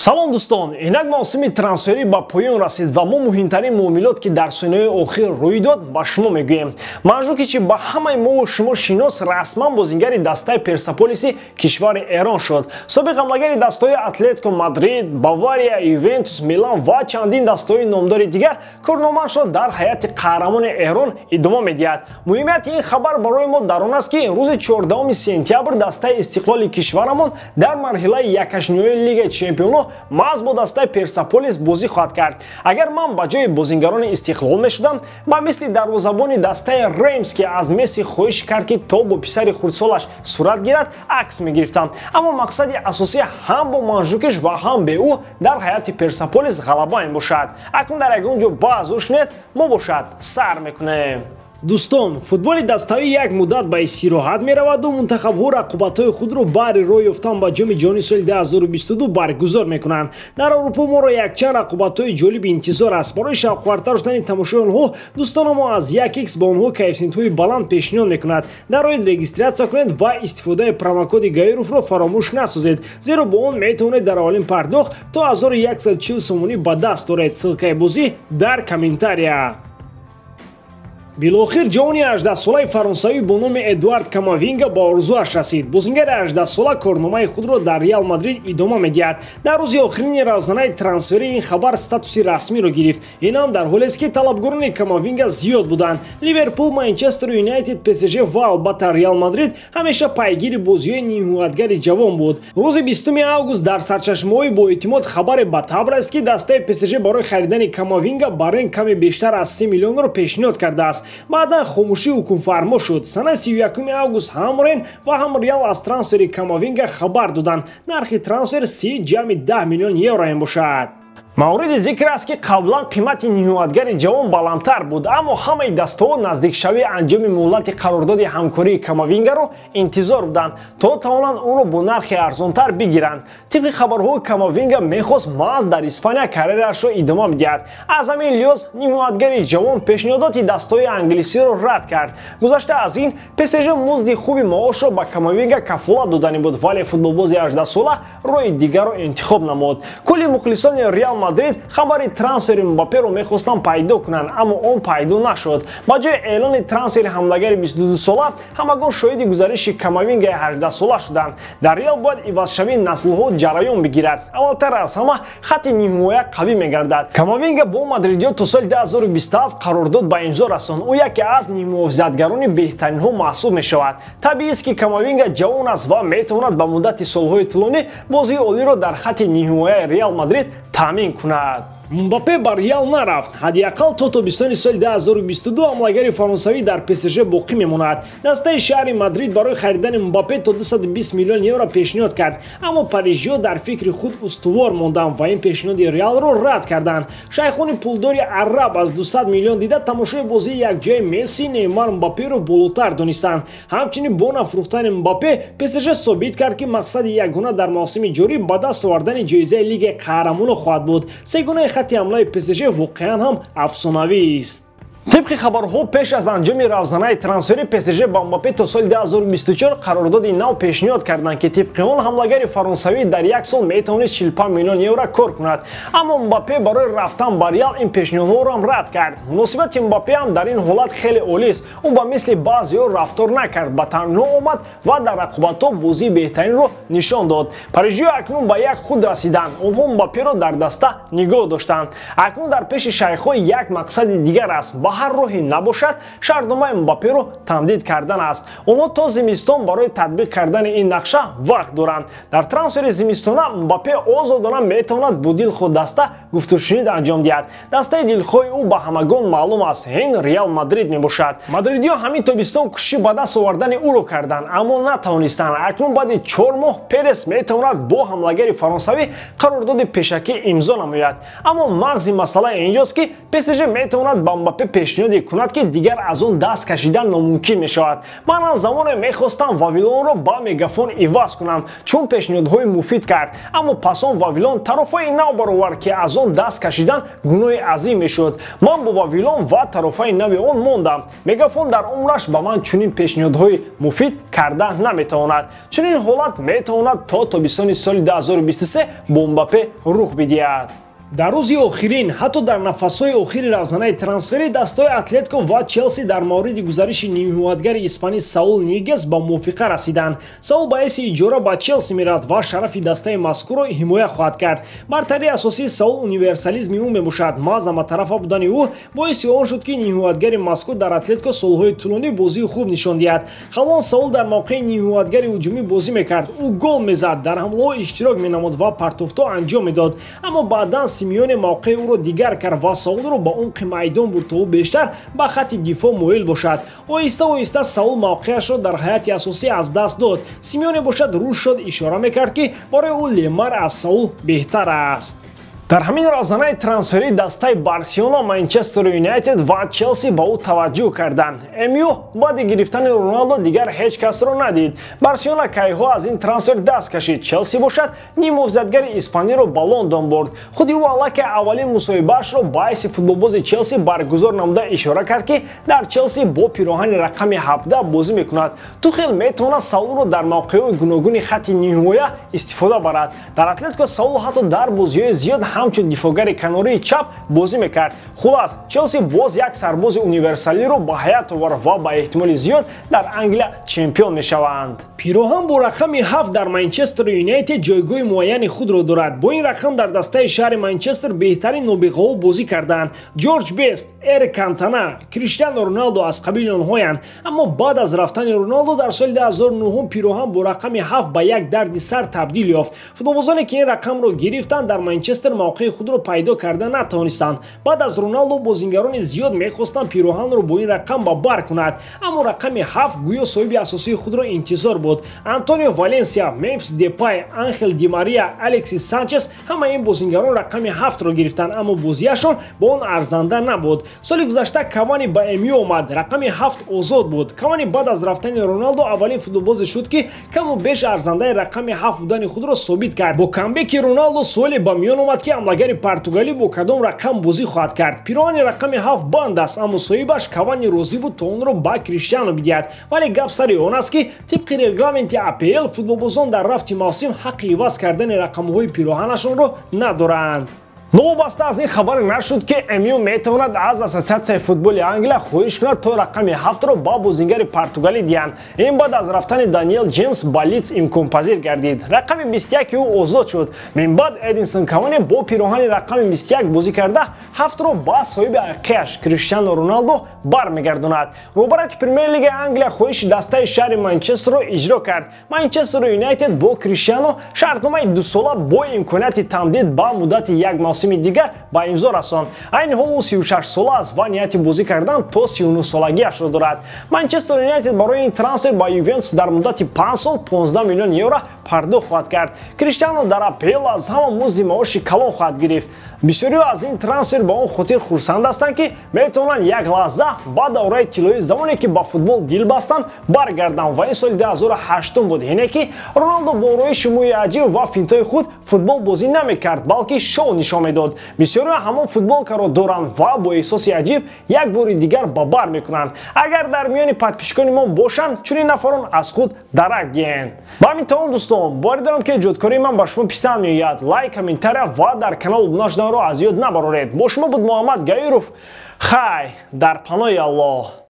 Салом дӯстон, инак мавсими трансферӣ ба поён расид ва мо муҳимтарин муомилот, ки дар сониҳои охир рӯй дод, ба шумо мегӯем. Манжукичи ба ҳамаи мову шумо шинос расман бозингари дастаи Персаполиси кишвари Эрон шуд. Собиқ ҳамлагари дастаҳои Атлетико Мадрид, Бавария, Ювентус, Милан ва чандин дастаҳои номдори дигар корномаашро дар ҳайати қаҳрамони Эрон идома медиҳад. Муҳимияти ин хабар барои мо дар он аст, ки рӯзи 14 сентябр дастаи Истиқлоли кишварамон дар марҳилаи якашниҳои Лигаи Чемпионҳо маҳз бо дастаи Персаполис бозӣ хоҳад кард. Агар ман ба ҷои бозингарони Истиқлол мешудам, ба мисли дарвозабони дастаи Реймс, ки аз Месси хоҳиш кард, ки то бо писари хурдсолаш сурат гирад, акс мегирифтам. Аммо мақсади асосӣ ҳам бо Манжукиш ва ҳам бе ӯ дар ҳайати Персаполис ғалаба мебошад. Акнун дар ягон ҷо баъзур шунед, мо бошад сар мекунем. Дӯстон, футболи даставӣ як муддат ба истироҳат мераваду мунтахабҳо рақобатҳои худро баҳри роҳ ёфтан ба Ҷоми ҷаҳони соли 2022 баргузор мекунанд. Дар Аврупо моро якчанд рақобатҳои ҷолиби интизор аст. Барои шавқовартар шудани тамошои онҳо, дӯстоно, мо аз 1x ба онҳо коэффисиентҳои баланд пешниҳод мекунад. Дароед, регистрация кунед ва истифодаи промокоди Гаировро фаромӯш насозед, зеро бо он метавонед дар аввалин пардохт то 1140 сомонӣ ба даст оред. Ссылкаи бозӣ дар комментария. Билохир ҷавони 18-солаи фаронсавӣ бо номи Эдуард Камавинга ба орзуаш расид. Бозингари 18-сола корномаи худро дар Реал Мадрид идома медиҳад. Дар рӯзи охирини равзанаи трансферӣ ин хабар статуси расмиро гирифт. Ин ҳам дар ҳолест, ки талабгорони Камавинга зиёд буданд. Ливерпул, Манчестер Юнайтед, ПСЖ ва албатта Реал Мадрид ҳамеша пайгири бозиҳои нимҳуватгари ҷавон буд. Рӯзи 20 август дар сарчашмаҳои боэътимод хабаре ба таб раст, ки дастаи ПСЖ барои харидани Камавинга ба Рен каме бештар аз 3 миллионро пешниҳод кардааст. Баъдан хомӯшӣ ҳукмфармо шуд. Санаи 31 август ҳам Рен ва ҳам Реал аз трансфери Камавинга хабар доданд. Нархи трансфер 30 ҷамъи 10 миллион евро мебошад. Мавриди зикр аст, ки қаблан қимати ниҳоятгари ҷавон баландтар буд, аммо ҳамаи дастаҳо наздикшавии анҷоми муҳлати қарордоди ҳамкории Камавингаро интизор буданд, то тавонанд ӯро бо нархи арзонтар бигиранд. Тибқи хабарҳо, Камавинга мехост маҳз дар Испания карьераашро идома бидиҳад. Аз ҳамин лиҳоз ниҳоятгари ҷавон пешниҳодоти дастаҳои англисиро рад кард. Гузашта аз ин, ПСЖ музди хуби маошро ба Камавинга кафолат додани буд, вале футболбози 18-сола роҳи дигарро интихоб намуд. Кулли мухлисони Реал Мадрид хабари трансфери Мбапперо мехостанд пайдо кунанд, аммо он пайдо нашуд. Ба ҷои эълони трансфери ҳамлагари 22-сола ҳамагон шоҳиди гузариши Камавингаи 18-сола шуданд. Дар Реал бояд ивазшавии наслҳо ҷараён бигирад. Аввалтар аз ҳама хатти нимҳимоя қавӣ мегардад. Камавинга бо мадридиё то соли 2027 қарордод ба имзо расонд. Ӯ яке аз ниммуҳофизатгарони беҳтаринҳо маҳсуб мешавад. Табиист, ки Камавинга ҷавон аст ва метавонад ба муддати солҳои тӯлонӣ бозии олиро дар хатти нимҳимояи Реал Мадрид таъмин кунад. Мбаппе ба Реал нарафт. Ҳадди ақал то тобистони соли 2022 ҳамлагари фаронсавӣ дар ПСЖ боқӣ мемонад. Дастаи шаҳри Мадрид барои харидани Мбаппе то 220 миллион евро пешниҳод кард, аммо парижиҳо дар фикри худ устувор монданд ва ин пешниҳоди Реалро рад карданд. Шайхони пулдори араб аз 200 миллион дида тамошои бозии якҷояи Месси, Неймар, Мбапперо болотар донистанд. Ҳамчунин бо нафурӯхтани Мбаппе ПСЖ собит кард, ки мақсади ягона дар мавсими ҷорӣ ба даст овардани ҷоизаи Лигаи қаҳрамонон хоҳад буд. Сегонаи хатти ҳамлаи ПСЖ воқеан ҳам афсонавист. Тибқи хабарҳо, пеш аз анҷоми равзанаи трансфери ПСЖ ба Мбаппе то соли 2024 қарордоди нав пешниҳод карданд, ки тибқи он ҳамлагари фаронсавӣ дар як сол метавонист 45 миллион евро кор кунад. Аммо Мбаппе барои рафтан ба Реал ин пешниҳодҳоро ҳам рад кард. Муносибати Мбаппе ҳам дар ин ҳолат хеле олист. Ӯ ба мисли баъзеҳо рафтор накард, ба танҳо омад ва дар рақобатҳо бозии беҳтаринро нишон дод. Парижиҳо акнун ба як худ расиданд. Онҳо Мбапперо дар даста нигоҳ доштанд. Акнун дар пеши шайхҳо як мақсади дигар аст. Ба ҳар роҳе набошад, шартномаи Мбапперо тамдид кардан аст. Онҳо то зимистон барои татбиқ кардани ин нақша вақт доранд. Дар трансфери зимистона Мбаппе озодона метавонад бо дилхоҳ даста гуфтушунид анҷом диҳад. Дастаи дилхоҳи ӯ ба ҳамагон маълум аст, ин Реал Мадрид мебошад. Мадридиҳо ҳамин тобистон кӯшиши ба даст овардани ӯро карданд, аммо натавонистанд. Акнун баъди 4 моҳ Перес метавонад бо ҳамлагари фаронсавӣ қарордоди пешакӣ имзо намояд. Аммо мағзи масъала инҷост, ки ПСЖ метавонад ба Мбаппе пешниҳоде кунад, ки дигар аз он даст кашидан номумкин мешавад. Ман аз замоне мехостам Вавилонро ба Мегафон иваз кунам, чун пешниҳодҳои муфид кард, аммо пас он Вавилон тарофаи нав баровард, ки аз он даст кашидан гуноҳи азим мешуд. Ман бо Вавилон ва тарофаи нави он мондам. Мегафон дар умраш ба ман чунин пешниҳодҳои муфид карда наметавонад. Чунин ҳолат метавонад то тобистони соли 2023 бо Мбаппе рух бидиҳад. Дар рӯзи охирин, ҳатто дар нафасҳои охири равзанаи трансферӣ, дастҳои Атлетико ва Челси дар мавриди гузариши нимҳимоятгари испанӣ Саул Нигес ба мувофиқа расиданд. Саул ба ҳайси иҷора ба Челси меравад ва шарафи дастаи мазкурро ҳимоя хоҳад кард. Бартарии асосии Саул универсализми ӯ мебошад. Маҳз ҳаматарафа будани ӯ боиси он шуд, ки нимҳимоятгари мазкур дар Атлетико солҳои тӯлонӣ бозии хуб нишон диҳад. Қаблан Саул дар мавқеи нимҳимоятгари ҳуҷумӣ бозӣ мекард. Ӯ гол мезад, дар ҳамлаҳо иштирок менамуд ва партофтҳо анҷом медод. Аммо баъдан Симеоне мавқеи ӯро дигар кард ва Саулро ба умқи майдон бурд, то ӯ бештар ба хатти дифоъ моил бошад. Оҳиста оҳиста Саул мавқеашро дар ҳайати асосӣ аз даст дод. Симеоне бошад рӯз шод ишора мекард, ки барои ӯ Лемар аз Саул беҳтар аст. Дар ҳамин равзанаи трансферии дастаи Барселона, Манчестер Юнайтед ва Челси ба ӯ таваҷҷӯҳ карданд. МЮ баъди гирифтани Роналдо дигар ҳеҷ касро надид. Барселона кайҳо аз ин трансфер даст кашид. Челси бошад нимҳофизатгари испаниро ба Лондон бурд. Худи ӯ аллакай аввалин мусоҳибаашро ба ҳайси футболбози Челси баргузор намуда ишора кард, ки дар Челси бо пироҳани рақами 17 бозӣ мекунад. Тухел метавонад Саулро дар мавқеъҳои гуногуни хатти ниҳоя истифода барад. Дар Атлетико Саул ҳатто дар бозиҳои зиёд ҳамчун дифоъгари канории чап бозӣ мекард. Хулас, Челси боз як сарбози универсалиро ба ҳайат овард ва ба эҳтимоли зиёд дар Англия чемпион мешаванд. Пироҳан бо рақами 7 дар Манчестер Юнайтед ҷойгоҳи муайяни худро дорад. Бо ин рақам дар дастаи шаҳри Манчестер беҳтарин нобиғаҳо бозӣ карданд. Ҷорҷ Бест, Эрик Кантона, Криштиану Роналдо аз қабили онҳоянд. Аммо баъд аз рафтани Роналдо дар соли 2009 пироҳан бо рақами 7 ба як дарди сар табдил ёфт. Футболбозоне ки ин рақамро гирифтанд, дар Манчестер мавқеи худро пайдо карда натавонистанд. Баъд аз Роналдо бозингарони зиёд мехостанд пироҳанро бо ин рақам ба бар кунад, аммо рақами 7 гӯё соҳиби асосии худро интизор буд. Антонио Валенсия, Мемфис Депай, Анхел Ди Мария, Алексис Санчес ҳама ин бозингарон рақами 7-ро гирифтанд, аммо бозиашон ба он арзанда набуд. Соли гузашта Кавани ба МЮ омад, рақами 7 озод буд. Кавани баъд аз рафтани Роналдо аввалин футболбозе шуд, ки каму беш арзандаи рақами 7 будани худро собит кард. Бо камбеки Роналдо суоле ба миён омад, ки ҳамлагари португалӣ бо кадом рақам бозӣ хоҳад кард. Пироҳани рақами 7 банд аст, аммо соҳибаш Кавани розӣ буд, то онро ба Криштиану бидиҳад. Вале гап сари он аст, ки тибқи регламенти АПЛ футболбозон дар рафти мавсим ҳаққи иваз кардани рақамҳои пироҳанашонро надоранд. Новобаста аз ин хабаре нашуд, ки МЮ метавонад аз Ассотсиатсияи футболи Англия хоҳиш кунад, то рақами 7-ро ба бозингари португалӣ диҳанд. Ин баъд аз рафтани Даниэл Ҷеймс ба Лидс имконпазир гардид. Рақами 21 ӯ озод шуд. Минбаъд Эдинсон Кавани бо пироҳани рақами 21 бозӣ карда 7-ро ба соҳиби ҳақиқиаш Криштиану Роналдо бармегардонад. Роҳбарияти Премер-лигаи Англия хоҳиши дастаи шаҳри Манчестерро иҷро кард. Манчестер Юнайтед бо Криштиану шартномаи дусола бо имконияти тамдид ба муддати як мавсим дигар ба имзо расонд. Айни ҳол ӯ 36 сола аст ва нияти бозӣ кардан то 39 солагиашро дорад. Манчестер Юнайтед барои ин трансфер ба Ювентус дар муддати 5 сол 15 миллион евро пардохт хоҳад кард. Криштиану дар АПЛ аз ҳама музди маоши калон хоҳад гирифт. Бисёриҳо аз ин трансфер ба он хотир хурсанд ҳастанд, ки метавонанд як лаҳза ба давраи тиллоии замоне, ки ба футбол дил бастанд, баргарданд ва ин соли 2008 буд, ҳине ки Роналдо бо ороиши мӯи аҷиб ва финтҳои худ футбол бозӣ намекард, балки шоу нишон медод. Бисёриҳо ҳамон футболкаро доранд ва бо эҳсоси аҷиб як бори дигар ба бар мекунанд. Агар дар миёни подписчикони мо бошанд, чунин нафарон аз худ дарак диҳанд. Ба ҳамин тамом, дӯстон, боварӣ дорам, ки эҷодкории ман ба шумо писанд меояд. Лайк, комментария ва дар канал обуна шуданро аз ёд набароред. Бо шумо буд Муҳаммад Гаиров. Хай, дар паноҳи Аллоҳ.